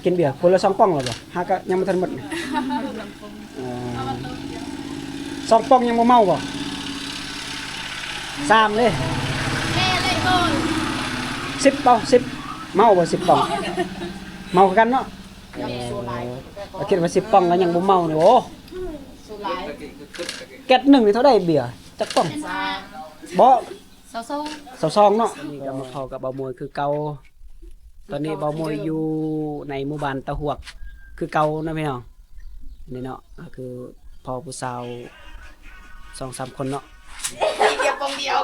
ກິນເບຍຄົນລະສອງປ່ອງແລ້ວບໍ່? ຫາກະຍັງບໍ່ທັນໝົດນີ້. ເອີ ສອງປ່ອງຍັງບໍ່ເມົາບໍ່? ສາມເດ້. ສິບເປົ່າ ສິບ ເມົາບໍ່ສິບປ່ອງ? ເມົາຄືກັນເນາະ. ເອີ ຄິດວ່າສິບປ່ອງກະຍັງບໍ່ເມົານີ້. ໂອ້ ແກັດໜຶ່ງນີ້ເທົ່າໃດເບຍ? ຈັກປ່ອງ? ບໍ່ ຊາວສອງ ຊາວສອງເນາະ. ນີ້ກະມາພໍ້ກັບເບົາມວຍຄືເກົ່າ. ຕອນນີ້ເບົາມວຍຢູ່ໃນໝູ່ບ້ານຕາຫວກຄືເກົ່າເນາະພີ່ນ້ອງ. ນີ້ເນາະ ກະຄືພໍ້ຜູ້ສາວສອງສາມຄົນເນາະ. ມີເບຍປ່ອງດຽວ.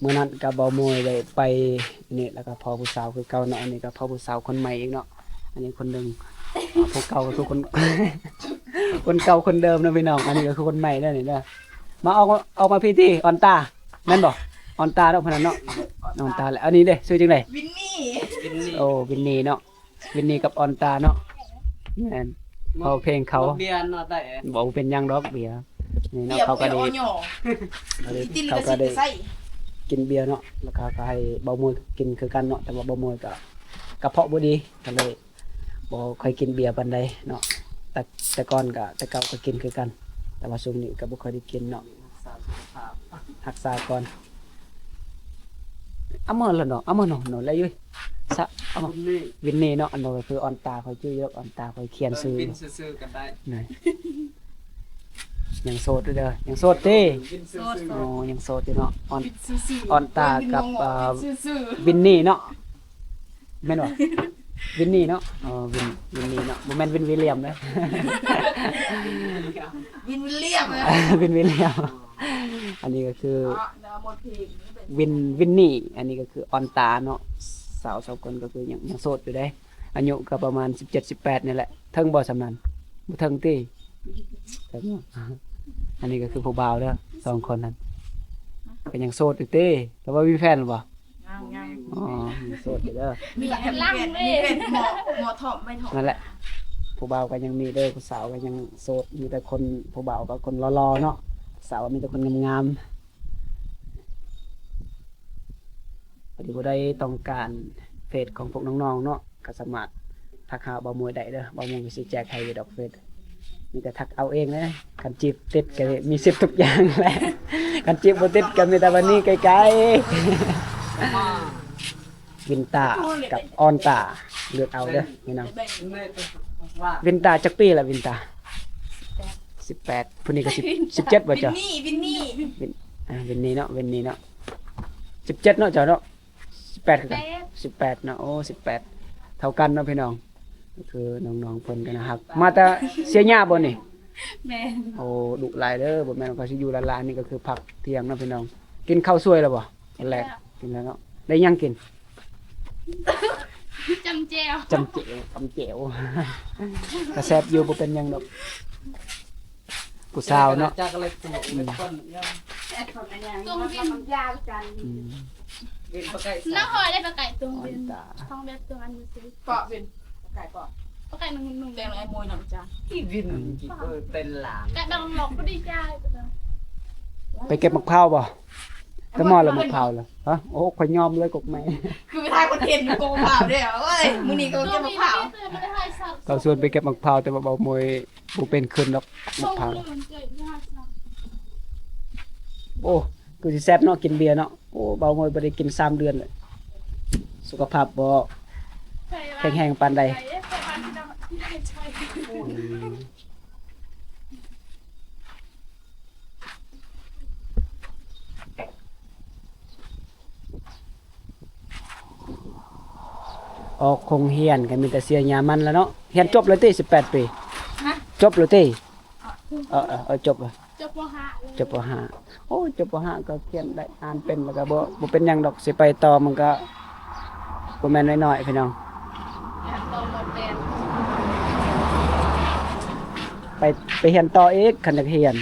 ມື້ນັ້ນກະເບົາມວຍໄດ້ໄປນີ້ ລະກະພໍ້ຜູ້ສາວຄືເກົ່າເນາະ. ອັນນີ້ກະພໍ້ຜູ້ສາວຄົນໃໝ່ອີກເນາະ. ອັນນີ້ຄົນໜຶ່ງ ຜູ້ເກົ່າກະຄືຄົນ ຄົນເກົ່າຄົນເດີມເນາະພີ່ນ້ອງ. ອັນນີ້ກະຄືຄົນໃໝ່ເດີນີ້ເດີ. ມາອອກ ອອກມາພີ້ຕິ ອອນຕາ ແມ່ນບໍ່? ອອນຕາເນາະ ຜູ້ນັ້ນເນາະ ອອນຕາ. ແລະ ອັນນີ້ເດ້ ຊື່ຈັ່ງໃດ? ວິນນີ່. ໂອ້ ວິນນີ່ເນາະ. ວິນນີ່ກັບອອນຕາເນາະ. ແມ່ນ ເພາະເພງເຂົາ ເບຍເນາະ ບໍ່ເປັນຫຍັງດອກເບຍ. ນີ້ເນາະ ເຂົາກະໄດ້ ເຂົາກະໄດ້ກິນເບຍເນາະ. ລະເຂົາກະໃຫ້ເບົາມວຍກິນຄືກັນເນາະ. ແຕ່ວ່າເບົາມວຍກະ ກະເພາະບໍ່ດີ ກະເລີຍບໍ່ຄ່ອຍກິນເບຍປານໃດເນາະ. ແຕ່ ແຕ່ກ່ອນກະ ແຕ່ເກົ່າກະກິນຄືກັນ ແຕ່ວ່າຊ່ວງນີ້ກະບໍ່ຄ່ອຍໄດ້ກິນເນາະ. ຮັກສາສຸຂະພາບ ຮັກສາກ່ອນ. ອາມາລະເນາະ ອາມາເນາະ ເນາະ ແລະຢູ່ ສະ ອາມາ ວິນນີ່ ວິນນີ່ເນາະ. ອັນນັ້ນກະຄືອອນຕາ ຂ້ອຍຈື່ຢູ່ດອກ ອອນຕາ ຂ້ອຍຂຽນຊື່ ວິນຊື່ໆກະໄດ້. ຍັງໂສດຢູ່ເດີ ຍັງໂສດຕິ? ໂສດ ໂສດ. ໂອ້ ຍັງໂສດຢູ່ເນາະ. ອອນ ວິນຊື່ໆ ອອນຕາກັບ ວິນ ເອີ ວິນນີ່ເນາະ. ແມ່ນບໍ່? ວິນນີ່ເນາະ. ເອີ ວິນ ວິນນີ່ເນາະ ບໍ່ແມ່ນວິນວິລຽມເດີ. ວິນວິລຽມ ວິນວິລຽມ. ອັນນີ້ກະຄື ເນາະ ແນວໝົດເພງ ວິນ ວິນນີ່. ອັນນີ້ກະຄືອອນຕາເນາະ ສາວສອງຄົນກະຄືຍັງ ຍັງໂສດຢູ່ເດ້. ອາຍຸກະປະມານສິບເຈັດ ສິບແປດນີ້ແຫຼະ. ເຖິງບໍ່ສ່ຳນັ້ນ? ບໍ່ເຖິງຕິ? ເຖິງເນາະ. ອັນນີ້ກະຄືຜູ້ບ່າວເດີ ສອງຄົນນັ້ນ ກະຍັງໂສດຢູ່ຕິ? ຫຼືວ່າມີແຟນແລ້ວບໍ່? ຍັງ ຍັງ. ອໍ ຍັງໂສດຢູ່ເດີ. ມີແຕ່ເພື່ອນ ມີແຕ່ເພື່ອນ ໝໍ ໝໍຖອມ ໄວ້ຖອມ. ນັ້ນແຫຼະ ຜູ້ບ່າວກະຍັງມີເດີ ຜູ້ສາວກະຍັງໂສດ. ມີແຕ່ຄົນ ຜູ້ບ່າວກະຄົນຫຼໍ່ໆເນາະ ສາວມີແຕ່ຄົນງາມໆ. ຜູ້ໃດຕ້ອງການເຟສຂອງພວກນ້ອງໆເນາະ ກະສາມາດທັກຫາເບົາມວຍໄດ້ເດີ. ເບົາມວຍກະຊິແຈກໃຫ້ຢູ່ດອກເຟສ. ມີແຕ່ທັກເອົາເອງເລີຍ. ຄັນຈີບຕິດກະມີສິດທຸກຢ່າງແຫຼະ. ຄັນຈີບບໍ່ຕິດກະມີແຕ່ວັນນີ້ໄກໆ. ວິນຕາກັບອອນຕາ ເລືອກເອົາເດີພີ່ນ້ອງ. ວິນຕາຈັກປີລະ ວິນຕາ? ສິບແປດ. ຜູ້ນີ້ກະສິບ ສິບເຈັດບໍ່ເຈົ້າ? ວິນນີ່ ວິນນີ່ ວິນ ອ່າ ວິນນີ່ເນາະ ວິນນີ່ເນາະ. ສິບເຈັດເນາະ ເຈົ້າເນາະ? ສິບແປດຄືກັນ. ສິບແປດເນາະ. ໂອ້ ສິບແປດ ເທົ່າກັນເນາະພີ່ນ້ອງ. ຄືນ້ອງໆເພິ່ນກະໜ້າຮັກ. ມາແຕ່ເຊຍຍາບໍ່ນີ້? ແມ່ນ. ໂອ້ ດຸຫຼາຍເດີ. ບໍ່ແມ່ນວ່າຊິຢູ່ລ້າໆ ນີ້ກະຄືພັກທ່ຽງເນາະພີ່ນ້ອງ. ກິນເຂົ້າສວຍແລ້ວບໍ່? ຕອນແລກ ກິນແລ້ວເນາະ. ໄດ້ຫຍັງກິນ? ຈຳແຈ່ວ ຈຳແຈ່ວ ຈຳແຈ່ວ. ກະແຊບຢູ່ ບໍ່ເປັນຫຍັງດອກ. ຜູ້ສາວເນາະ ຈັກເລັກຕົງເລັກຄົນ. ຕົງວິນ ອືມ ນັກຮອຍໄດ້ປາໄກ່ຕົງວິນ ຂອງແບບຕົງອັນນີ້ຊິ ເກາະວິນ ປາໄກ່ເກາະ ປາໄກ່ໜຶ່ງໜຶ່ງ ແດງໄອ້ມວຍນຳຈາ ອີວິນ ເອີ ເປັນຫຼານ ໄກ່ບາງຫຼອກບໍ່ໄດ້ຈ່າຍ. ໄປເກັບໝາກພ້າວບໍ່? ແຕ່ມາແລ້ວໝາກພ້າວລະ ຮະ? ໂອ້ ຂ້ອຍຍອມເລີຍກົກໄມ້ ຄືໄປຖ່າຍຄອນເທັນຢູ່ກົກໝາກພ້າວເດ້. ໂອ້ຍ ມື້ນີ້ກະເກັບໝາກພ້າວ ເຂົາຊວນໄປເກັບໝາກພ້າວ ແຕ່ວ່າເບົາມວຍ ບໍ່ເປັນຄືນດອກໝາກພ້າວ. ໂອ້ ຄືຊິແຊບເນາະ ກິນເບຍເນາະ. ໂອ້ ເບົາມວຍບໍ່ໄດ້ກິນສາມເດືອນແລ້ວ ສຸຂະພາບບໍ່ແຂງແຮງປານໃດ. ອືມ ອອກໂຮງຮຽນກະມີແຕ່ເສຍຫຍ້າມັນລະເນາະ. ຮຽນຈົບແລ້ວຕິ ສິບແປດປີ? ຮະ? ຈົບແລ້ວຕິ? ເອີ ເອີ ເອີ ຈົບ ຈົບ ປ.ຫ້າ ຈົບ ປ.ຫ້າ. ໂອ້ ຈົບ ປ.ຫ້າ ກະຂຽນໄດ້ອ່ານເປັນ ລະກະບໍ່ ບໍ່ເປັນຫຍັງດອກ ຊິໄປຕໍ່ມັນກະບໍ່ແມ່ນນ້ອຍໆ ພີ່ນ້ອງ. ໄປ ໄປຮຽນຕໍ່ອີກ ຄັນຢາກຮຽນ.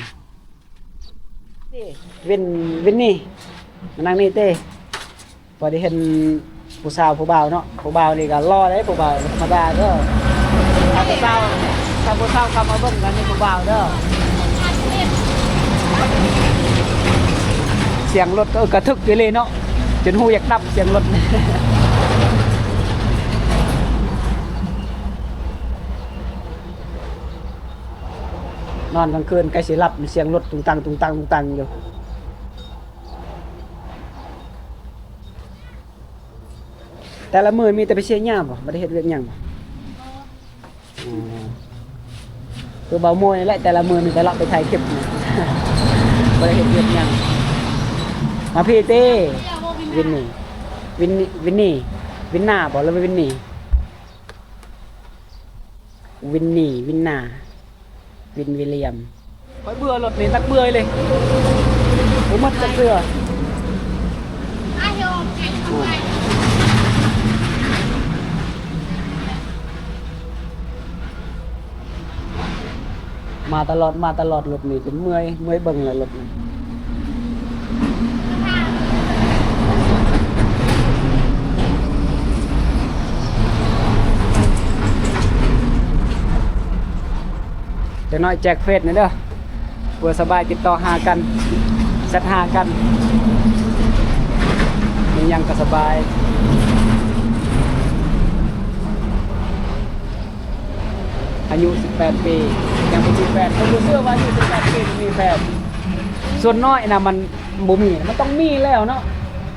ວິນ ວິນນີ່ ມານັ່ງນີ້ຕິ. ພໍໄດ້ເຫັນຜູ້ສາວຜູ້ບ່າວເນາະ ຜູ້ບ່າວນີ້ກະຫຼໍ່ເດ້ ຜູ້ບ່າວບໍ່ທຳມະດາເດີ. ຖ້າຜູ້ສາວ ຖ້າຜູ້ສາວເຂົ້າມາເບິ່ງກະມີຜູ້ບ່າວເດີ. ສຽງລົດກະ ກະທຶກອີ່ຫຼີເນາະ ຈົນຫູຢາກດັບສຽງລົດ. ນອນກາງຄືນໃກ້ຊິຫຼັບ ມີສຽງລົດຕຸງຕັງ ຕຸງຕັງ ຕຸງຕັງຢູ່. ແຕ່ລະມື້ມີແຕ່ໄປເຊຍາບໍ? ບໍ່ໄດ້ເຮັດວຽກຫຍັງບໍ? ອໍ ຄືເບົາໂມຍນີ້ແຫຼະ ແຕ່ລະມື້ມີແຕ່ເລາະໄປຖ່າຍຄລິບ ບໍ່ໄດ້ເຮັດວຽກຫຍັງ. ມາພີ້ຕິ ວິນນີ ວິນນີ ວິນນີ ວິນນາບໍ ຫຼືວ່າວິນນີ? ວິນນີ ວິນນາ ວິນວິລຽມ. ຂ້ອຍເບື່ອລົດນີ້ ຈັກເບື່ອອີ່ຫຼີ ບໍ່ໝົດຈັກເທື່ອ. ມາຕະຫຼອດ ມາຕະຫຼອດ ລົດນີ້ຈົນເມື່ອຍ ເມື່ອຍເບິ່ງແລ້ວລົດນີ້. ຈັກໜ້ອຍແຈກເຟສແດ່ເດີ ເພື່ອສະບາຍຕິດຕໍ່ຫາກັນ ແຊັດຫາກັນ ມີຫຍັງກໍສະບາຍ. ອາຍຸສິບແປດປີ ຍັງບໍ່ມີແຟນ. ເພິ່ນບໍ່ເຊື່ອວ່າອາຍຸສິບແປດປີມີແຟນ. ສ່ວນນ້ອຍນະ ມັນບໍ່ມີ ມັນຕ້ອງມີແລ້ວເນາະ.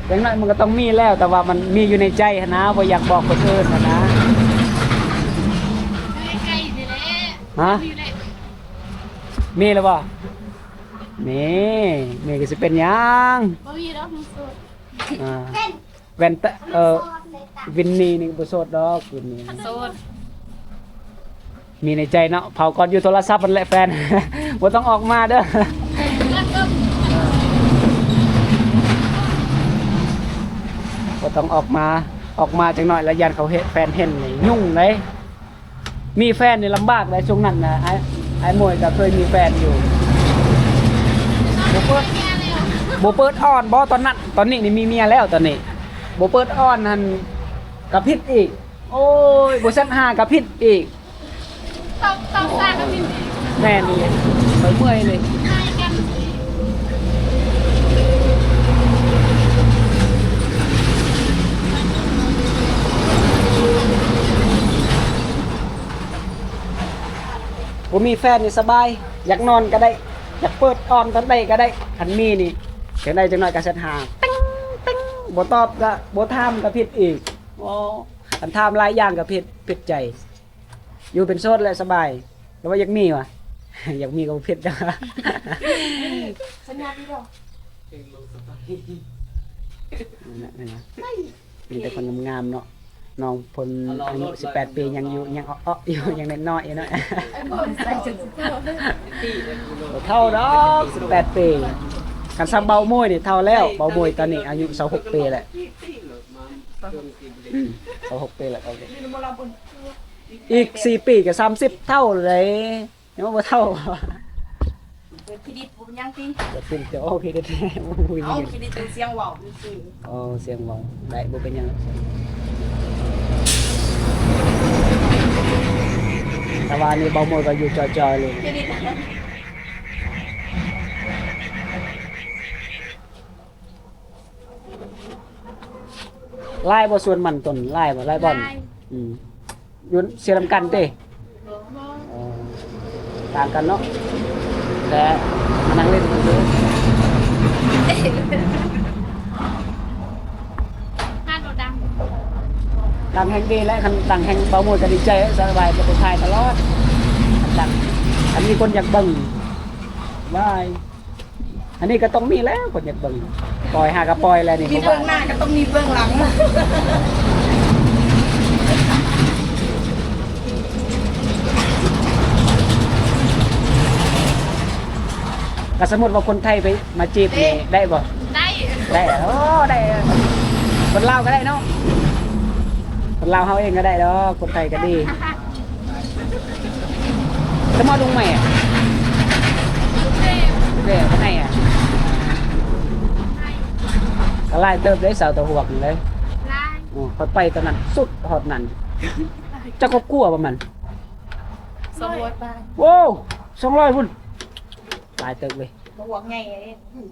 ຢ່າງໜ້ອຍມັນກໍຕ້ອງມີແລ້ວ ແຕ່ວ່າມັນມີຢູ່ໃນໃຈຫັ້ນນະ ບໍ່ຢາກບອກຄົນອື່ນຫັ້ນນະ. ຢູ່ໃນໃຈນີ້ແຫຼະ. ຮະ? ມີແຫຼະ. ມີແລ້ວບໍ່? ມີ ມີກໍຊິເປັນຫຍັງ? ບໍ່ມີດອກ ຍັງໂສດ. ອ່າ ແວ່ນຕາ ເອີ ວິນນີນີ້ບໍ່ໂສດດອກ ວິນນີ ໂສດ ມີໃນໃຈເນາະ. ເຜົາກ່ອນຢູ່ໂທລະສັບຫັ້ນແຫຼະແຟນ ບໍ່ຕ້ອງອອກມາເດີ ບໍ່ຕ້ອງອອກມາ. ອອກມາຈັກໜ້ອຍລະຢ້ານເຂົາເຫັນ ແຟນເຫັນນີ້ຫຍຸ້ງເດ້. ມີແຟນນີ້ລຳບາກໄດ໋ ຊ່ວງນັ້ນນະ ອ້າຍ ອ້າຍໂມຍກໍເຄີຍມີແຟນຢູ່. ບໍ່ເປີດ ບໍ່ເປີດອ່ອນບໍ່ຕອນນັ້ນ? ຕອນນີ້ນີ້ມີເມຍແລ້ວຕອນນີ້. ບໍ່ເປີດອ່ອນຫັ້ນກໍຜິດອີກ. ໂອ້ຍ ບໍ່ຊັດຫາກໍຜິດອີກ. ຕ້ອງ ຕ້ອງສ້າງໃຫ້ມັນດີ. ແມ່ນອີ່ຫຼີ ຂ້ອຍເມື່ອຍເລີຍ. ບໍ່ມີແຟນນີ້ສະບາຍ ຢາກນອນກໍໄດ້ ຢາກເປີດອ່ອນຕອນໃດກໍໄດ້. ຄັນມີນີ້ ຈັ່ງໃດຈັກໜ້ອຍກໍແຊັດຫາ ຕິງ ຕິງ ບໍ່ຕອບກໍ ບໍ່ຖາມກໍຜິດອີກ. ອໍ ຄັນຖາມຫຼາຍຢ່າງກໍຜິດ ຜິດໃຈ. ຢູ່ເປັນໂສດແຫຼະສະບາຍ ຫຼືວ່າຢາກມີວະ? ຢາກມີກໍບໍ່ຜິດ. ສັນຍາດີດອກ. ນີ້ນະ ນີ້ນະ ມີແຕ່ຄົນງາມໆເນາະ. ນ້ອງເພິ່ນອາຍຸສິບແປດປີ ຍັງຢູ່ ຍັງເອາະໆຢູ່ ຍັງນ້ອຍໆຢູ່ເນາະ. ບໍ່ເຖົ້າດອກ ສິບແປດປີ. ຄັນສ່ຳເບົາໂມຍນີ້ເຖົ້າແລ້ວ. ເບົາໂມຍຕອນນີ້ອາຍຸຊາວຫົກປີແຫຼະ. ອືມ ຊາວຫົກປີແລ້ວ. ອີກສີ່ປີກໍສາມສິບ ເຖົ້າເລີຍ. ຍັງບໍ່ເຖົ້າ. ເປີດເຄຣດິດບໍ່ເປັນຫຍັງຕິ. ເປີດເຄຣດິດ ໂອເຄເດ. ເອົາເຄຣດິດ ສຽງເວົ້າຊື່ໆ. ໂອ້ ສຽງເວົ້າໄດ້ ບໍ່ເປັນຫຍັງ. ແຕ່ວ່ານີ້ເບົາໂມຍກໍຢູ່ຈ່ອຍໆເລີຍ. ເຄຣດິດ. ຫຼາຍບໍ່ສວນມັນຕົ້ນ? ຫຼາຍບໍ່? ຫຼາຍບ່ອນ? ຫຼາຍ. ອືມ ຢູ່ເຊລຳກັນຕິ? ບໍ່. ອໍ ຕ່າງກັນເນາະ. ແຕ່ມານັ່ງຫຼິ້ນຊື່ໆ. ຮ້ານບໍ່ດັງ. ດັງແຮງດີແຫຼະ. ຄັນດັງແຮງເບົາໂມຍກໍດີໃຈ ສະບາຍ ບໍ່ຕ້ອງຖ່າຍຕະຫຼອດ. ຄັນດັງ ຄັນມີຄົນຢາກເບິ່ງ ວາຍ. ອັນນີ້ກໍຕ້ອງມີແລ້ວ ຄົນຢາກເບິ່ງ. ປ່ອຍຫາກໍປ່ອຍແລ້ວນີ້ ມີເບື້ອງໜ້າກໍຕ້ອງມີເບື້ອງຫຼັງ. ກໍສົມມຸດວ່າຄົນໄທໄປມາຈີບນີ້ໄດ້ບໍ່? ໄດ້. ໄດ້. ໂອ້ ໄດ້. ຄົນລາວກໍໄດ້ເນາະ. ຄົນລາວເຮົາເອງກໍໄດ້ດອກ. ຄົນໄທກໍດີ. ສະໝໍລຸງໃໝ່ອະ ເດ້ ໄໝ່ອະ ກໍຫຼາຍເຕີບເດ້ ສາວຕາຫວກນີ້ເດ້. ໂອ້ ຂ້ອຍໄປຕອນນັ້ນສຸດຮອດນັ້ນ. ຈັກຄອບຄົວປະມານ? ສອງຮ້ອຍປາຍ. ໂອ້ ສອງຮ້ອຍພຸ້ນ ຫຼາຍເຕີບເວີຍ. ຕາຫວກໃຫຍ່ເດ້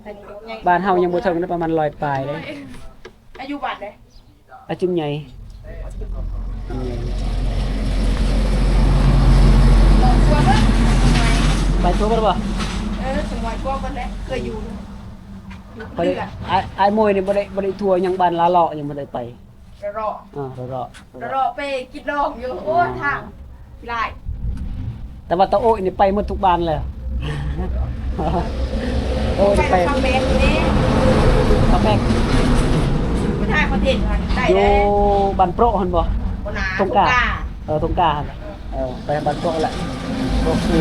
ອັນນີ້ຕາຫວກໃຫຍ່. ບ້ານເຮົາຍັງບໍ່ເຖິງນະ ປະມານຮ້ອຍປາຍເດ້. ອາຍຸບ້ານໃດ? ອາຈຸມໃຫຍ່. ອາຈຸມໃຫຍ່. ໄປທົ່ວເບິດບໍ່? ເອີ ສະໝວຍກວ້າງເບິດແຫຼະ ເຄີຍຢູ່ ຢູ່ ໄປເດືອນ ອ້າຍ ອ້າຍໂມຍນີ້ບໍ່ໄດ້ ບໍ່ໄດ້ທົ່ວຫຍັງ ບ້ານລາເລາະຍັງບໍ່ໄດ້ໄປ. ລາເລາະ ເອີ ລາເລາະ ລາເລາະໄປກິນດອງຢູ່. ໂອ້ ທາງຫຼາຍ ແຕ່ວ່າຕາໂອ້ຍນີ້ໄປໝົດທຸກບ້ານແລ້ວ. ໂອ້ຍ ໄປ ໄປ ຕາແບກນີ້ ຕາແບກ ໄປຖ່າຍຄອນເທັນຫັ້ນໄດ້ ຢູ່ ເດ້ ບ້ານໂປະຫັ້ນບໍ່? ບໍ່ນາ ທົ່ງກາ ທົ່ງກາ ເອີ ທົ່ງກາຫັ້ນ ເອີ ໄປບ້ານໂປະແຫຼະ ໂປະ ຊິ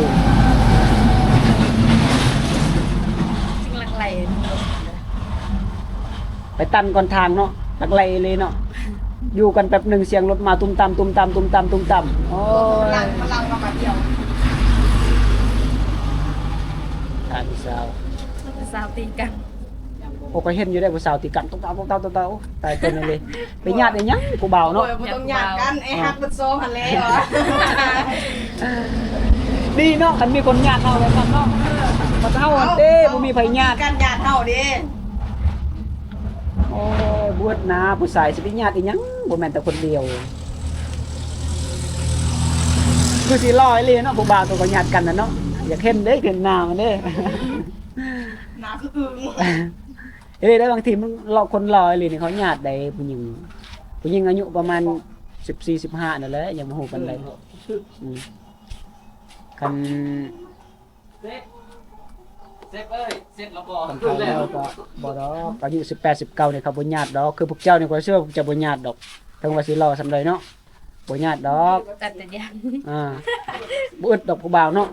ງຫຼັກໄຫຼ ໄປຕັນກ່ອນທາງເນາະ ຫຼັກໄຫຼເລີຍເນາະ. ຢູ່ກັນແປັບໜຶ່ງ ສຽງລົດມາຕຸ້ມຕາມ ຕຸ້ມຕາມ ຕຸ້ມຕາມ ຕຸ້ມຕາມ. ໂອ້ຍ ມັນຫຼັງ ມັນຫຼັງມາບາດດຽວ ທ່ານຜູ້ສາວ ຜູ້ສາວຕີກັນ. ໂອ້ ຂ້ອຍເຫັນຢູ່ເດ້ ຜູ້ສາວຕີກັນ ຕຸ້ມຕາມ ຕຸ້ມຕາມ ຕຸ້ມຕາມ. ໂອ້ ຕາຍ ຕົວນີ້ເລີຍ ໄປຍາດອີ່ຫຍັງຜູ້ບ່າວເນາະ? ໂອ້ຍ ບໍ່ຕ້ອງຍາດກັນ ເອີ ໄອ້ຮັກເບິດຊອງຫັ້ນແຫຼະ. ດີເນາະ ຄັນມີຄົນຍາດເຮົາແລ້ວກັນເນາະ. ເອີ ບັດເຮົາຫັ້ນເດ້ ເອົ້າ ບໍ່ມີໃຜຍາດ ກັນຍາດເຮົາເດ້. ໂອ້ຍ ບວດນາ ຜູ້ຊາຍຊິໄປຍາດອີ່ຫຍັງ ບໍ່ແມ່ນແຕ່ຄົນດຽວ. ຄືຊິຫຼໍ່ອີ່ຫຼີເນາະ ຜູ້ບ່າວໂຕກໍຍາດກັນນະເນາະ. ຢາກເຫັນເດ້ ເຫັນໜ້າມັນເດ້ ໜ້າຄືອຶ່ງ. ເອີ ແຕ່ບາງທີມັນຫຼໍ່ ຄົນຫຼໍ່ອີ່ຫຼີນີ້ເຂົາຍາດໄດ້ ຜູ້ຍິງ ຜູ້ຍິງອາຍຸປະມານສິບສີ່ ສິບຫ້ານັ້ນແຫຼະ ຍັງບໍ່ຮູ້ປານໃດ. ອືມ ຄັນ ເຊັບ ເຊັບເອີຍ ເຊັບລະບໍ່? ຄັນເຂົາເວົ້າກໍບໍ່ດອກ ອາຍຸສິບແປດ ສິບເກົ້ານີ້ເຂົາບໍ່ຍາດດອກ. ຄືພວກເຈົ້ານີ້ ຂ້ອຍເຊື່ອວ່າພວກເຈົ້າບໍ່ຍາດດອກ ເຖິງວ່າຊິຫຼໍ່ສ່ຳໃດເນາະ ບໍ່ຍາດດອກ. ຕັດແຕ່ຍາດ ອ່າ ບໍ່ອຶດດອກຜູ້ບ່າວເນາະ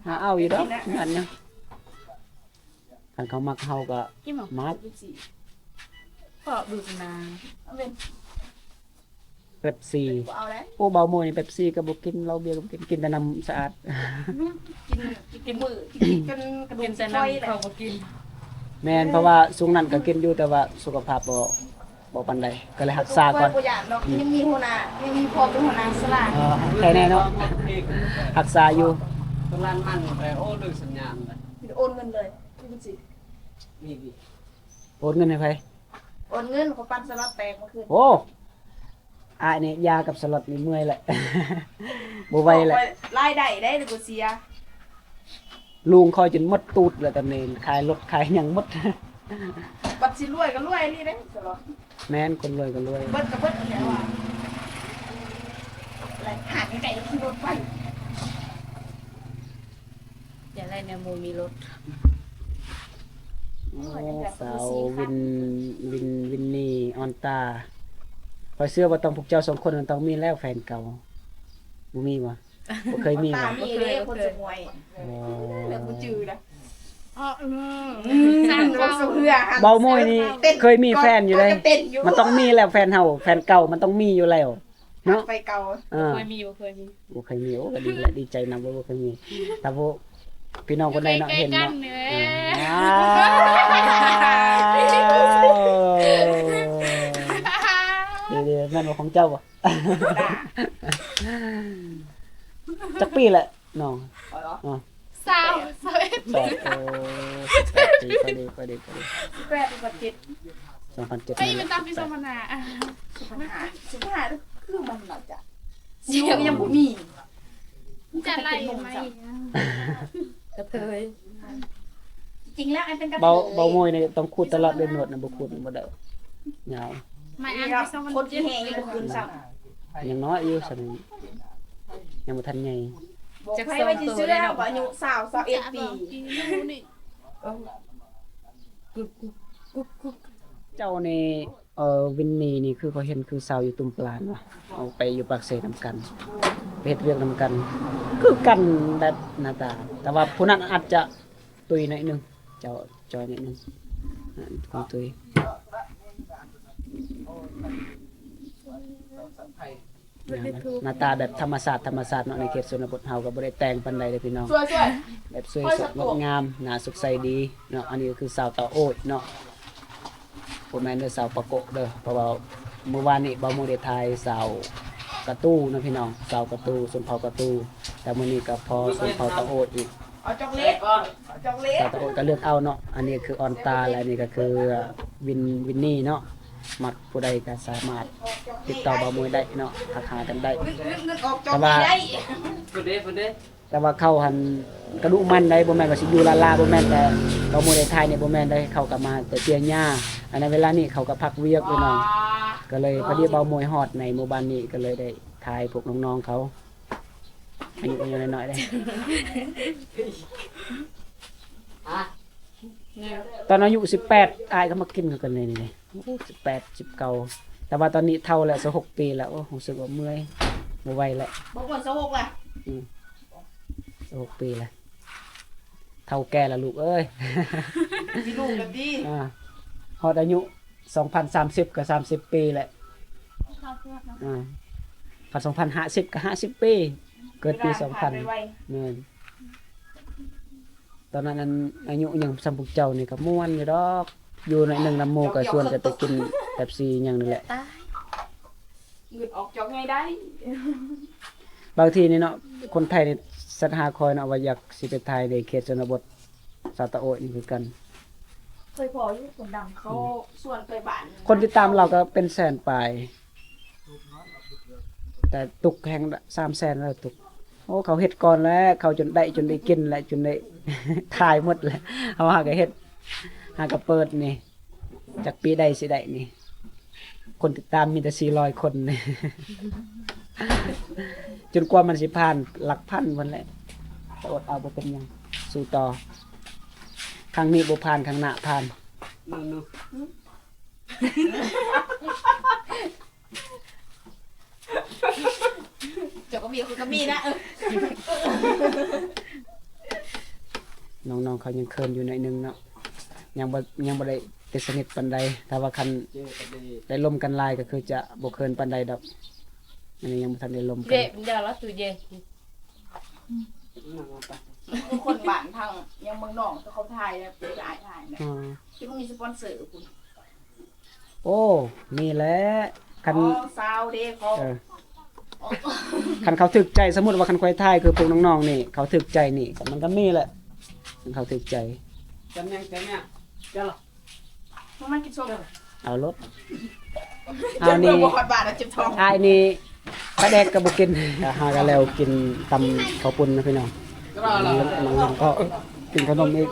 ຫາເອົາຢູ່ດອກ ຍາດຫຍັງ. ຄັນເຂົາມັກເຮົາກໍມັກ. ພໍດູສະນາ ເປັບຊີ ບໍ່ເອົາແລ້ວ. ໂອ້ ບ່າວໂມຍນີ້ເປັບຊີກໍບໍ່ກິນ ເຫຼົ້າເບຍກໍບໍ່ກິນ ກິນແຕ່ນ້ຳສະອາດ. ກິນ ກິນມື້ ກິນຈົນກະດູກຊິປ່ອຍແລ້ວ ເຂົາບໍ່ກິນ. ແມ່ນ ເພາະວ່າຊ່ວງນັ້ນກໍກິນຢູ່ ແຕ່ວ່າສຸຂະພາບບໍ່ ບໍ່ປານໃດ ກໍເລີຍຮັກສາກ່ອນ. ບໍ່ຢາກດອກ ຍັງມີຫົວໜ້າ ຍັງມີພໍ່ເປັນຫົວໜ້າສະຫຼາດ. ເອີ ແຄ່ແນ່ເນາະ ຮັກສາຢູ່. ຕົວລານມັນໄປ ໂອ້ ລືມສັນຍານແລ້ວ ໂອນເງິນເລີຍ. ມີ ໂອນເງິນໃຫ້ໃຜ? ໂອນເງິນ ຂ້ອຍປັ່ນສະລັອດແຕກເມື່ອຄືນ. ໂອ້ ອ້າຍນີ້ຢາກັບສະລັອດນີ້ເມື່ອຍແຫຼະ ບໍ່ໄຫວແຫຼະ. ລາຍໄດ້ໄດ້ ແຕ່ບໍ່ເສຍ. ລຸງຂ້ອຍຈົນໝົດຕູດແລ້ວຕອນນີ້ ຂາຍລົດຂາຍຫຍັງໝົດ. ບັດຊິລວຍກໍລວຍນີ້ເດ້ສະລັອດ. ແມ່ນ ຄົນລວຍກໍລວຍ ເບິດກໍເບິດແລ້ວ. ອືມ ແລ້ວຫາໄກໆຂີ່ລົດໄປ. ຢາກໄດ້ແນວໝູ່ມີລົດ. ໂອ້ ສາວວິນ ວິນ ວິນນີ ອອນຕາ ຂ້ອຍເຊື່ອວ່າຕ້ອງ ພວກເຈົ້າສອງຄົນມັນຕ້ອງມີແລ້ວແຟນເກົ່າ. ບໍ່ມີບໍ່? ບໍ່ເຄີຍມີບໍ່? ມີເດ້ ຄົນສະໝວຍ. ອໍ ແລ້ວບໍ່ຈື່ນະ. ເອີ ອືມ ເວົ້າສູ່ເຮືອ ເບົາໂມຍນີ້ເຄີຍມີແຟນຢູ່ເດ້. ມັນຕ້ອງມີແລ້ວ ແຟນເຮົາ ແຟນເກົ່າມັນຕ້ອງມີຢູ່ແລ້ວ. ເນາະ ໄຟເກົ່າ. ເອີ ບໍ່ເຄີຍມີ ບໍ່ເຄີຍມີ. ບໍ່ເຄີຍມີ. ໂອ້ ກໍດີແຫຼະ ດີໃຈນຳ ບໍ່ ບໍ່ເຄີຍມີ. ຖ້າຜູ້ ພີ່ນ້ອງຄົນໃດເນາະ ເຫັນເນາະ. ເອີ ເອີ ດີໆ. ແມ່ນບໍ່ ຂອງເຈົ້າບໍ່? ຈັກປີແຫຼະນ້ອງ? ຂ້ອຍເນາະ ອໍ ຊາວ ຊາວເອັດ ຊາວ ໂອ້ ສິບແປດປີ ພໍດີ ພໍດີ ພໍດີ. ສິບແປດ ສິບເຈັດ ສອງພັນເຈັດ ໄອ້ ມັນຕາມປີ ສອງພັນຫ້າ ສິບຫ້າ ສິບຫ້າ ຄືມັນເນາະ. ຈະ ຊິວຍັງບໍ່ມີ ຈະໄລ່ໄໝ? ກະເທີຍ ຈິງແລ້ວ ອັນເປັນກະເທີຍ ເບົາ ເບົາໂມຍນີ້ຕ້ອງຂູດຕະຫຼອດເດ້ ໜວດນະ ບໍ່ຂູດບໍ່ໄດ້ ຍາວ. ມາອ່ານປີສອງພັນເຈັດ ຄົນທີ່ແຮງຍັງບໍ່ຂຶ້ນຊ້ຳ ຍັງນ້ອຍຢູ່ ສ່ຳນີ້ຍັງບໍ່ທັນໃຫຍ່. ຈັກ ໃຜວ່າຊິເຊື່ອວ່າອາຍຸຊາວ ຊາວເອັດປີ. ເຈົ້ານີ້ ເອີ ວິນນີນີ້ ຄືຂ້ອຍເຫັນຄືຊາວຢູ່ຕຸ້ມປານວ່າ ເອົາໄປຢູ່ປາກເຊນຳກັນ ໄປເຮັດວຽກນຳກັນ ຄືກັນແບບໜ້າຕາ. ແຕ່ວ່າຜູ້ນັ້ນອາດຈະ ຕຸ້ຍໜ້ອຍໜຶ່ງ ເຈົ້າຈ່ອຍໜ້ອຍໜຶ່ງ ຄວາມຕຸ້ຍ. ໜ້າຕາແບບທຳມະຊາດ ທຳມະຊາດເນາະ ໃນເຂດຊົນນະບົດເຮົາກໍບໍ່ໄດ້ແຕ່ງປານໃດເດ້ພີ່ນ້ອງ. ແບບສວຍສົດງົດງາມ ໜ້າສົດໃສດີເນາະ. ອັນນີ້ກໍຄືສາວຕາໂອ້ຍເນາະ. ບໍ່ແມ່ນເດີ ສາວປາໂກະເດີ ເພາະວ່າມື້ວານນີ້ບ່າວໂມໄດ້ຖ່າຍສາວກະຕູເນາະພີ່ນ້ອງ ສາວກະຕູ ຊົນເຜົ່າກະຕູ. ແຕ່ມື້ນີ້ກໍພໍຊົນເຜົ່າຕາໂອ້ຍອີກ ເອົາຈອກເລັດ ເອົາຈອກເລັດ ສາວຕາໂອ້ຍກໍເລືອກເອົາເນາະ. ອັນນີ້ຄືອອນຕາ ແລະ ອັນນີ້ກໍຄືວິນ ວິນນີເນາະ. ມັກຜູ້ໃດກໍສາມາດຕິດຕໍ່ບ່າວມົຍໄດ້ເນາະ ທັກຫາກັນໄດ້. ແຕ່ວ່າ ເພິ່ນເດ້ ເພິ່ນເດ້ ແຕ່ວ່າເຂົາຫັ້ນກະດຸໝັ່ນໃດ໋ ບໍ່ແມ່ນວ່າຊິຢູ່ລ້າໆ ບໍ່ແມ່ນ ແຕ່ບ່າວມົຍໄດ້ຖ່າຍນີ້ບໍ່ແມ່ນໃດ໋ ເຂົາກໍມາແຕ່ເສຍຫຍ້າ. ອັນໃນເວລານີ້ເຂົາກໍພັກວຽກຢູ່ເນາະ ກໍເລີຍພໍດີບ່າວມົຍຮອດໃນໝູ່ບ້ານນີ້ ກໍເລີຍໄດ້ຖ່າຍພວກນ້ອງໆເຂົາ ອາຍຸກໍຍັງນ້ອຍໆເດ້. ຕອນອາຍຸສິບແປດ ອ້າຍກໍມາກິນກັນນີ້ ໂອ້ ສິບແປດ ສິບເກົ້າ ແຕ່ວ່າຕອນນີ້ເຖົ້າແລ້ວ ຊາວຫົກປີແລ້ວ ໂອ້ ຮູ້ສຶກວ່າເມື່ອຍ ບໍ່ໄຫວແລ້ວ. ບໍ່ເກີນຊາວຫົກລະ? ອືມ ຊາວຫົກປີແລ້ວ ເຖົ້າແກ່ແລ້ວລູກເອີຍ. ມີລູກແລ້ວຕິ? ອ່າ ຮອດອາຍຸສອງພັນສາມສິບກໍສາມສິບປີແຫຼະ ອ່າ ຄັນສອງພັນຫ້າສິບກໍຫ້າສິບປີ ເກີດປີສອງພັນ. ແມ່ນ ຕອນນັ້ນ ອັນ ອາຍຸຍັງສ່ຳພວກເຈົ້ານີ້ກໍມ່ວນຢູ່ດອກ ຢູ່ໜ້ອຍໜຶ່ງນຳໝູ່ກໍຊວນກັນໄປກິນເປັບຊີຫຍັງນີ້ແຫຼະ. ຕາຍ ເງິນອອກຈອກໃຫຍ່ໄດ້. ບາງທີນີ້ເນາະ ຄົນໄທນີ້ສັດຫາຂ້ອຍເນາະ ວ່າຢາກຊິໄປຖ່າຍໃນເຂດຊົນນະບົດ ຊາວຕາໂອ້ຍນີ້ຄືກັນ. ເຄີຍພໍຢູ່ຄົນດັງເຂົາ ອືມ ຊວນໄປບ້ານ ຄົນຕິດຕາມລາວກໍເປັນແສນປາຍ ແຕ່ຕຸກແຮງສາມແສນແລ້ວຕຸກ. ໂອ້ ເຂົາເຮັດກ່ອນແຫຼະ ເຂົາຈົນໄດ້ ຈົນໄດ້ກິນແຫຼະ ຈົນໄດ້ຖ່າຍໝົດແຫຼະ. ເຮົາຫາກໍເຮັດ ຫາກໍເປີດນີ້ ຈັກປີໃດຊິໄດ້ນີ້ ຄົນຕິດຕາມມີແຕ່ສີ່ຮ້ອຍຄົນ ຈົນກວ່າມັນຊິຜ່ານຫຼັກພັນພຸ້ນແຫຼະ. ກໍອົດເອົາ ບໍ່ເປັນຫຍັງ ສູ້ຕໍ່. ຄັ້ງນີ້ບໍ່ຜ່ານ ຄັ້ງໜ້າຜ່ານ. ເຈົ້າກໍມີ ຂ້ອຍກໍມີນະ. ເອີ ນ້ອງໆເຂົາຍັງເຂີນຢູ່ໜ້ອຍໜຶ່ງເນາະ ຍັງບໍ່ ຍັງບໍ່ໄດ້ຕິດສະໜິດປານໃດ. ຖ້າວ່າຄັນໄດ້ລົມກັນຫຼາຍກໍຄືຈະບໍ່ເຂີນປານໃດດອກ. ອັນນີ້ຍັງບໍ່ທັນໄດ້ລົມກັນ. ເດ ມັນຢ່າລະຕູ້ເຢັນ ຄືຄົນບ້ານທາງຍັງເມືອງນອກ ແຕ່ເຂົາຖ່າຍແລ້ວ ເປັນອ້າຍຖ່າຍແລ້ວ. ອໍ ທີ່ມັນມີສະປອນເຊີພຸ້ນ. ໂອ້ ນີ້ແຫຼະ ຄັນ ອໍ ຊາວເດ້ເຂົາ ເອີ ອໍ ຄັນເຂົາຖືກໃຈ ສົມມຸດວ່າຄັນຂ້ອຍຖ່າຍຄືພວກນ້ອງໆນີ້ ເຂົາຖືກໃຈນີ້ ມັນກໍມີແຫຼະ ຄັນເຂົາຖືກໃຈ. ຈຳຍັງ ຈຳຍັງ ຈະລະ ມາ ມາກິນສົ້ມ ເອົາໂລດ. ເອົານີ້ ບໍ່ຮອດບ້ານແລ້ວ ເຈັບທ້ອງ. ອ້າຍນີ້ປາແດກກໍບໍ່ກິນ. ຫາກັນແລ້ວກິນຕຳເຂົ້າປຸ້ນນະພີ່ນ້ອງ. ມາເລີຍ ມາເລີຍ ກໍກິນຂະໜົມອີກ.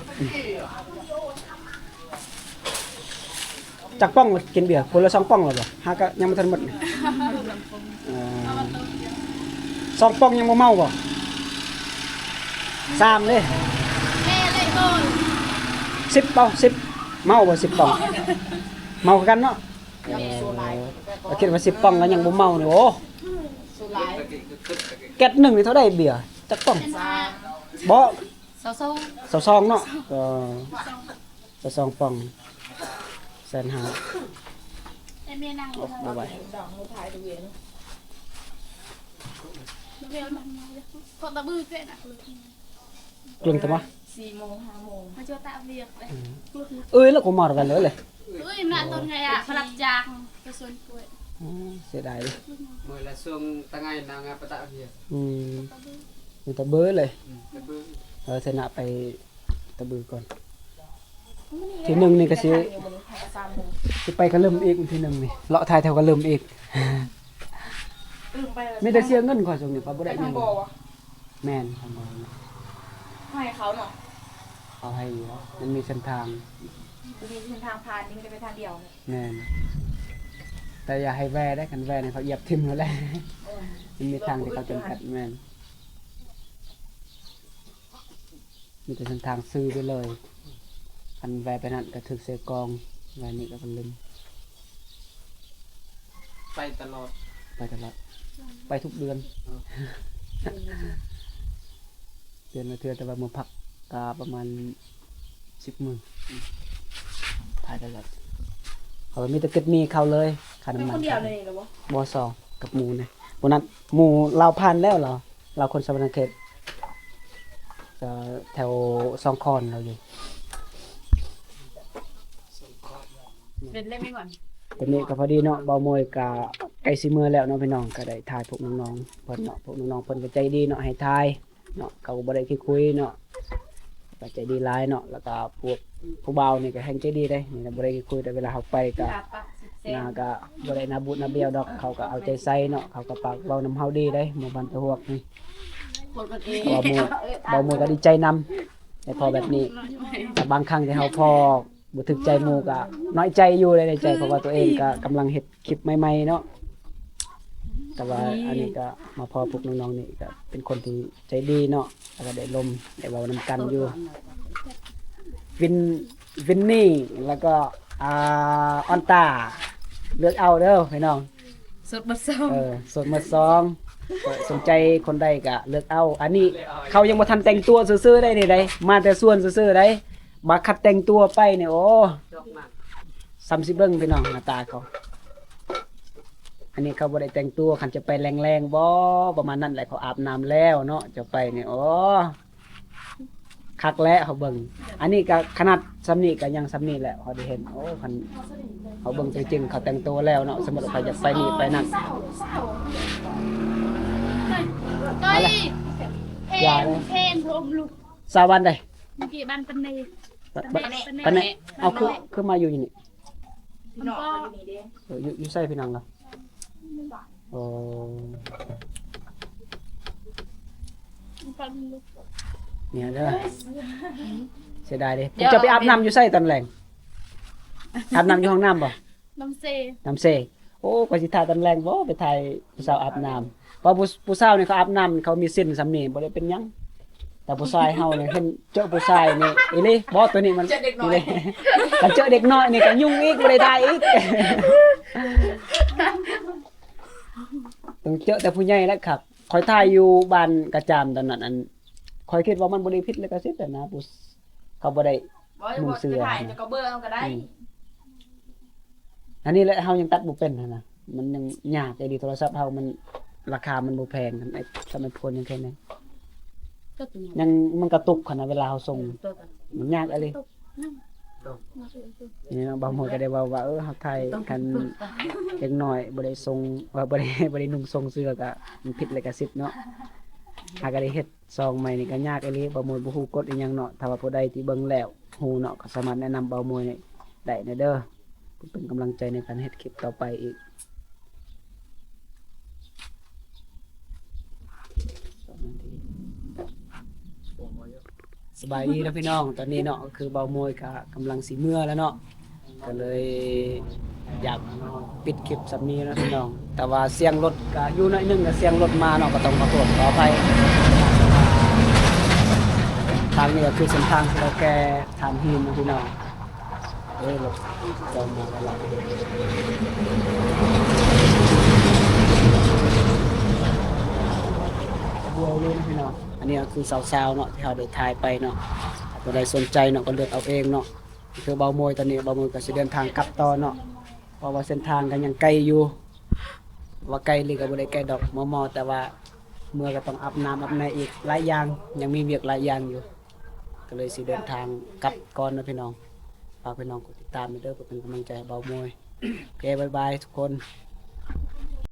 ຈັກປ່ອງລະກິນເບຍ? ຄົນລະສອງປ່ອງລະບໍ່? ຫາກະຍັງບໍ່ທັນໝົດ. ເອີ ສອງປ່ອງຍັງບໍ່ເມົາບໍ່? ສາມເດ້. ສິບບໍ່? ສິບ ເມົາບໍ່ສິບປ່ອງ? ເມົາຄືກັນເນາະ. ເອີ ຄິດວ່າສິບປ່ອງລະຍັງບໍ່ເມົານີ້. ໂອ້ ແກັດໜຶ່ງນີ້ເທົ່າໃດເບຍ? ຈັກປ່ອງ? ບໍ່ ຊາວສອງ ຊາວສອງເນາະ. ເອີ ຊາວສອງປ່ອງ ແສນຫ້າ. ໂອ້ ບໍ່ໄຫວ. ກລຶ້ງຕະມະ ສີ່ໂມງ ຫ້າໂມງ ມາຈອດຕາກວຽກເລີຍ. ເອີຍ ແລ້ວກໍມາກັນເລີຍ ເອີຍ ນະ ຕົ້ນໄງອະ ພະລັບຈາກໄປສວນກ້ວຍ. ເສຍດາຍເລີຍ ມື້ລະຊ່ວງຕະໄງນາງອະປະຕະວຽກ. ອືມ ມີຕະເບີເລີຍ. ເອີ ເທື່ອໜ້າໄປຕະບືກ່ອນ. ທີໜຶ່ງນີ້ກໍຊິ ຊິໄປກະລຶມອີກ ທີໜຶ່ງນີ້ ເລາະຖ່າຍແຖວກະລຶມອີກ. ມີແຕ່ເສຍເງິນຂ້ອຍຊ່ວງນີ້ ຂ້ອຍບໍ່ໄດ້ຫຍັງ. ແມ່ນ ທາງບໍ່ ໃຫ້ເຂົາເນາະ ເຂົາໃຫ້ຢູ່ ມັນມີເສັ້ນທາງ ມີເສັ້ນທາງຜ່ານ ມີແຕ່ໄປທາງດຽວ. ແມ່ນ ແຕ່ຢ່າໃຫ້ແວ່ເດ້ ຄັນແວ່ນີ້ເຂົາຢຽບຖິ້ມໂລດແຫຼະ. ມັນມີທາງທີ່ເຂົາຈຳກັດ. ແມ່ນ ມີແຕ່ເສັ້ນທາງຊື່ໄປເລີຍ. ຄັນແວ່ໄປນັ້ນກໍຖືກໃສ່ກ່ອງ ແວ່ນີ້ກໍກະລຶມ. ໄປຕະຫຼອດ ໄປຕະຫຼອດ ໄປທຸກເດືອນ. ເດືອນລະເທື່ອ ແຕ່ວ່າມື້ພັກກະປະມານສິບມື້. ໄປຕະຫຼອດ ເຂົາມີແຕ່ເກັບໝີ່ເຂົ້າເລີຍ ຄ່ານ້ຳມັນ. ໄປຄົນດຽວນີ້ລະບໍ່? ບໍ່ ສອງ ກັບໝູ່ນະ. ຜູ້ນັ້ນໝູ່ລາວຜ່ານແລ້ວ ລາວ ລາວຄົນສະຫວັນນະເຂດ ແຖວສອງຄອນລາວຢູ່. ເປັນໄດ້ໄໝກ່ອນ ຕອນນີ້ກໍພໍດີເນາະ ບ່າວມົຍກໍໃກ້ຊິເມືອແລ້ວເນາະພີ່ນ້ອງ. ກໍໄດ້ຖ່າຍພວກນ້ອງໆເພິ່ນເນາະ ພວກນ້ອງໆເພິ່ນກໍໃຈດີເນາະ ໃຫ້ຖ່າຍເນາະ ເຂົາກໍບໍ່ໄດ້ຂີ້ຄຸຍເນາະ ກໍໃຈດີຫຼາຍເນາະ. ແລ້ວກໍພວກຜູ້ບ່າວນີ້ກໍແຮ່ງໃຈດີເດ້ ນີ້ນະ ບໍ່ໄດ້ຂີ້ຄຸຍ ແຕ່ເວລາເຮົາໄປກໍ ນາກໍບໍ່ໄດ້ໜ້າບູດໜ້າບຽວດອກ ເຂົາກໍເອົາໃຈໃສ່ເນາະ ເຂົາກໍປາກເວົ້ານຳເຮົາດີເດ້ ໝູ່ບ້ານຕາຮວກນີ້ ຄົນກັນເອງ ເພາະວ່າໝູ່ ເວົ້າໝູ່ກໍດີໃຈນຳ ໄດ້ພໍ້ແບບນີ້ ແຕ່ບາງຄັ້ງທີ່ເຮົາພໍ້ບໍ່ຖືກໃຈໝູ່ກໍນ້ອຍໃຈຢູ່ໃນໃຈ ເພາະວ່າຕົວເອງກໍກຳລັງເຮັດຄລິບໃໝ່ໆເນາະ ແຕ່ວ່າອັນນີ້ກໍມາພໍ້ພວກນ້ອງໆນີ້ກໍເປັນຄົນທີ່ໃຈດີເນາະ ແລ້ວກໍໄດ້ລົມໄດ້ເວົ້ານຳກັນຢູ່ ວິນ ວິນນີ້ ແລ້ວກໍ ອ່າ ອອນຕາ ເລືອກເອົາເດີພີ່ນ້ອງ ໂສດໝົດສອງ ເອີ ໂສດໝົດສອງ ສົນໃຈຄົນໃດກໍເລືອກເອົາ ອັນນີ້ເຂົາຍັງບໍ່ທັນແຕ່ງຕົວຊື່ໆໄດ໋ນີ້ໄດ໋ ມາແຕ່ສວນຊື່ໆໄດ໋ ບາດຄັນແຕ່ງຕົວໄປນີ້ ໂອ້ ສ່ຳຊິເບິ່ງພີ່ນ້ອງ ໜ້າຕາເຂົາ ອັນນີ້ເຂົາບໍ່ໄດ້ແຕ່ງຕົວ ຄັນຈະໄປແລງໆບໍ ປະມານນັ້ນແຫຼະ ເຂົາອາບນ້ຳແລ້ວເນາະ ຈະໄປນີ້ ໂອ້ ຄັກແຫຼະເຮົາເບິ່ງ ອັນນີ້ກໍຂະໜາດສ່ຳນີ້ກໍຍັງສ່ຳນີ້ແຫຼະ ເຮົາໄດ້ເຫັນ ໂອ້ ຄັນເຮົາເບິ່ງຕົວຈິງ ເຂົາແຕ່ງໂຕແລ້ວເນາະ ສົມມຸດວ່າເຂົາຢາກໄປນີ້ໄປນັ້ນ ເອີຍ ເພງ ເພງລົມລຸກ ສາວບ້ານໃດ? ເມື່ອກີ້ບ້ານປະເນ ປະ ປະເນ ປະເນ ປະເນ ເອົາ ຄື ຄືມາຢູ່ນີ້? ເອີ ຢູ່ ຢູ່ໃສພີ່ນ້ອງລະ? ໂອ້ ນີ້ເດີ ເສຍດາຍເດ້ ເຈົ້າໄປອາບນ້ຳຢູ່ໃສຕອນແລງ? ອາບນ້ຳຢູ່ຫ້ອງນ້ຳບໍ່? ນ້ຳເຊ ນ້ຳເຊ ໂອ້ ຂ້ອຍຊິຖ້າຕອນແລງບໍ່ ໄປຖ່າຍຜູ້ສາວອາບນ້ຳ ເພາະຜູ້ ຜູ້ສາວນີ້ເຂົາອາບນ້ຳ ເຂົາມີເສັ້ນສ່ຳນີ້ ບໍ່ໄດ້ເປັນຫຍັງ ແຕ່ຜູ້ຊາຍເຮົານີ້ ເຫັນເຈີຜູ້ຊາຍນີ້ ອີ່ຫຼີ ບໍ່ ໂຕນີ້ມັນ ເຈີເດັກນ້ອຍ ອີ່ຫຼີ ຄັນເຈີເດັກນ້ອຍນີ້ກໍຫຍຸ້ງອີກ ບໍ່ໄດ້ຖ່າຍອີກ ຕ້ອງເຈີແຕ່ຜູ້ໃຫຍ່ແຫຼະຄັກ ຂ້ອຍຖ່າຍຢູ່ບ້ານກະຈາມຕອນນັ້ນ ອັນ ຂ້ອຍຄິດວ່າມັນບໍ່ໄດ້ຜິດລິຂະສິດຫັ້ນນະ ຜູ້ ເຂົາບໍ່ໄດ້ນຸ່ງເສື້ອ ເຈົ້າກໍເບິ່ງເອົາກໍໄດ້ ອືມ ອັນນີ້ແຫຼະ ເຮົາຍັງຕັດບໍ່ເປັນຫັ້ນນະ ມັນຍັງຍາກອີ່ຫຼີ ໂທລະສັບເຮົາມັນ ລາຄາມັນບໍ່ແພງ ສະໄມໂຟນຍັງແຄ່ນັ້ນ ຍັງ ມັນກະຕຸກຫັ້ນນະ ເວລາເຮົາສົ່ງ ມັນຍາກອີ່ຫຼີ ນີ້ເນາະ ບ່າວມົ້ຍກໍໄດ້ເວົ້າວ່າ ເອີ ເຮົາຖ່າຍຄັນເດັກນ້ອຍບໍ່ໄດ້ສົ່ງ ວ່າບໍ່ໄດ້ ບໍ່ໄດ້ນຸ່ງສົ່ງເສື້ອ ກໍມັນຜິດລິຂະສິດເນາະ ຫາກໍໄດ້ເຮັດ ຊ່ອງໃໝ່ນີ້ກໍຍາກອີ່ຫຼີ ບ່າວມົ້ຍບໍ່ຮູ້ກົດອີ່ຫຍັງເນາະ ຖ້າວ່າຜູ້ໃດທີ່ເບິ່ງແລ້ວຮູ້ເນາະ ກໍສາມາດແນະນຳບ່າວມົ້ຍໄດ້ເດີ ເພື່ອເປັນກຳລັງໃຈໃນການເຮັດຄລິບຕໍ່ໄປອີກ. ສະບາຍດີເນາະພີ່ນ້ອງ ຕອນນີ້ເນາະ ຄືບ່າວມົ້ຍກໍກຳລັງຊິເມືອແລ້ວເນາະ ກໍເລີຍຢາກປິດຄລິບສ່ຳນີ້ເນາະພີ່ນ້ອງ ແຕ່ວ່າສຽງລົດກໍຢູ່ໜ້ອຍໜຶ່ງ ກໍສຽງລົດມາເນາະ ກໍຕ້ອງຂໍໂທດຂໍອະໄພ. ທາງນີ້ກໍຄືເສັ້ນທາງທີ່ເຮົາແກ່ຖ່ານຫີນເນາະພີ່ນ້ອງ ເອີ ລົດຈອດມາແລ້ວ ບັວເລີຍພີ່ນ້ອງ. ອັນນີ້ກໍຄືສາວໆເນາະ ທີ່ເຮົາໄດ້ຖ່າຍໄປເນາະ ຖ້າຜູ້ໃດສົນໃຈເນາະ ກໍເລືອກເອົາເອງເນາະ. ຄືບ່າວມົ້ຍ ຕອນນີ້ບ່າວມົ້ຍກໍຊິເດີນທາງກັບຕໍ່ເນາະ ເພາະວ່າເສັ້ນທາງກໍຍັງໄກຢູ່ ວ່າໄກອີ່ຫຼີກໍບໍ່ໄດ້ໄກດອກ ມໍ່ໆ ແຕ່ວ່າເມືອກໍຕ້ອງອາບນ້ຳອາບໃນອີກຫຼາຍຢ່າງ ຍັງມີວຽກຫຼາຍຢ່າງຢູ່ ກໍເລີຍຊິເດີນທາງກັບກ່ອນເນາະພີ່ນ້ອງ. ຝາກພີ່ນ້ອງກົດຕິດຕາມເດີ ເພື່ອເປັນກຳລັງໃຈໃຫ້ບ່າວມົ້ຍ. ໂອເຄ ບາຍບາຍທຸກຄົນ.